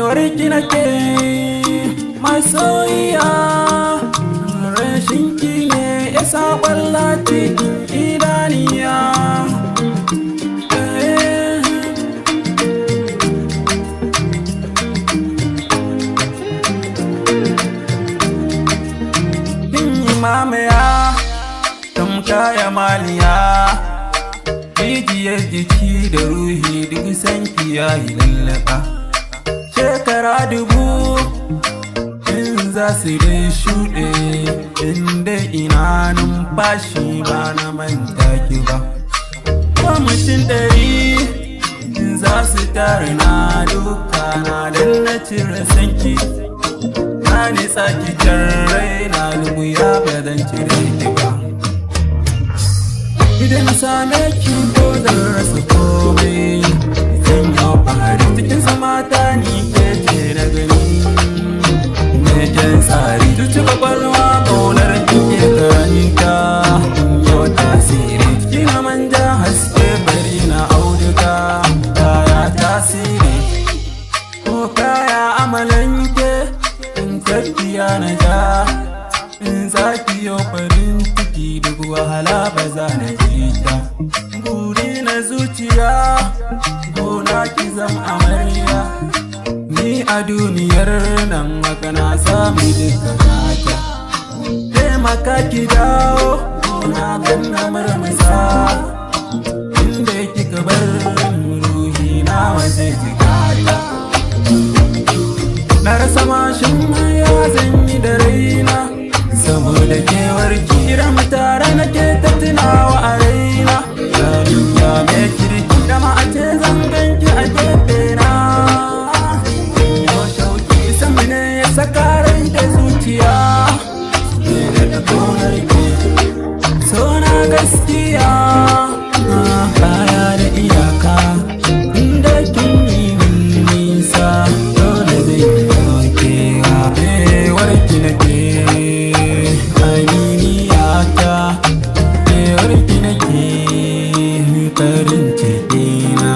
Kewar ki nake masoyiya, rashin ki ne ya sa ƙwalla cikin idaniya. Eh. Kin yi mamaya, tamka ya maliya, jijiyar jiki da ruhi duk sanki ya yi lallaba. Shekara 1000 in za su dai shuɗe, inda ina numfashi ba na manta ki ba. Ko mutum 100 in za su tare na duka na dan na cire sanki. Na nitsa ki can raina luguya ba zan cire ki ba. Idan na same ki ko zan rasa komai, zan yi fahari cikin mata ni ke ce na gani. Meken tsari cuci kwakwalwa ƙaunar kike karanta, yau tasiri kina manja haske bari na auduga kaya tasiri. Ko kaya amalanke in tafiya na ja, in zaki yo farin ciki duk wahala ba za na ji ta. Buri na zuciya gona ki zam amarya, ni a duniyar nan haka na sami duka gata. Taimaka ki dawo na ganna murmusa, inda kika bar ruhi na waje jikata. Na rasa mashin ya zan yi da raina, saboda kewar ki kira mu tare nake ta tunawa a raina. Yarinya mai kirki da ma a ce zan ganki a gefe na. Yau shauki san mu ne ya saka rai da zuciya, ke da ƙaunar ki. So na gaskiya baya da iyaka, inda kin yi min nisa dole zai yi kewa. Kewar ki nake aminiyata, kewar ki nake farin ciki na.